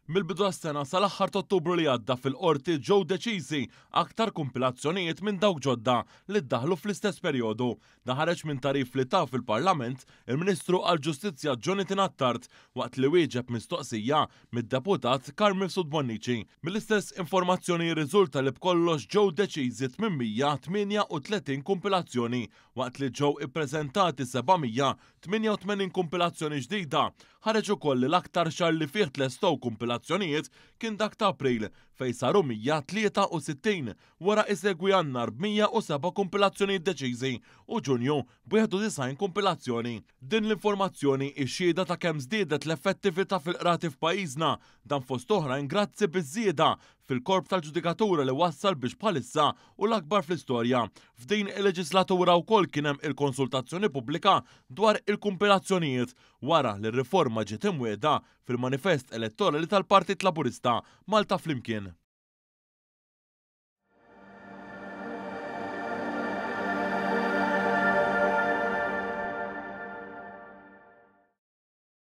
Mill-bidu tas-sena sal-aħħar t'Ottubru li għadda fil-Qorti ġew deċiżi aktar kumpilazzjonijiet minn dawk ġodda li ddaħħlu fl-istess perjodu. Dan ħareġ minn tagħrif li ta fil-Parlament il-Ministru għall-Ġustizzja Jonathan Attard waqt li wieġeb mistoqsija mid-Deputat Carm Mifsud Bonnici. Mill-istess informazzjoni jirriżulta li b'kollox ġew deċiżi 838 kumpilazzjoni waqt li ġew ippreżentati 788 kumpilazzjoni ġdida. Ħareġ ukoll li l-aktar xahar li fih tlestew kumpilazzjonijiet kien dak ta' April fejn saru 163, wara isegwi Jannar b'107 kumpilazzjonijiet deċiżi u Ġunju b'91 kumpilazzjoni. Din l-informazzjoni hi xhieda ta' kemm żdiedet l-effettività fil-qrati f'pajjiżna, dan fost oħrajn grazzi biż-żieda fil-korp tal-ġudikatura li wassal biex bħalissa hu l-akbar fl-istorja. F'din il-leġislatura wkoll kien hemm il-konsultazzjoni pubblika dwar il-kumpilazzjonijiet wara li r-riforma ġiet imwiegħda fil-manifest elettorali tal-Partit Laburista, Malta Flimkien.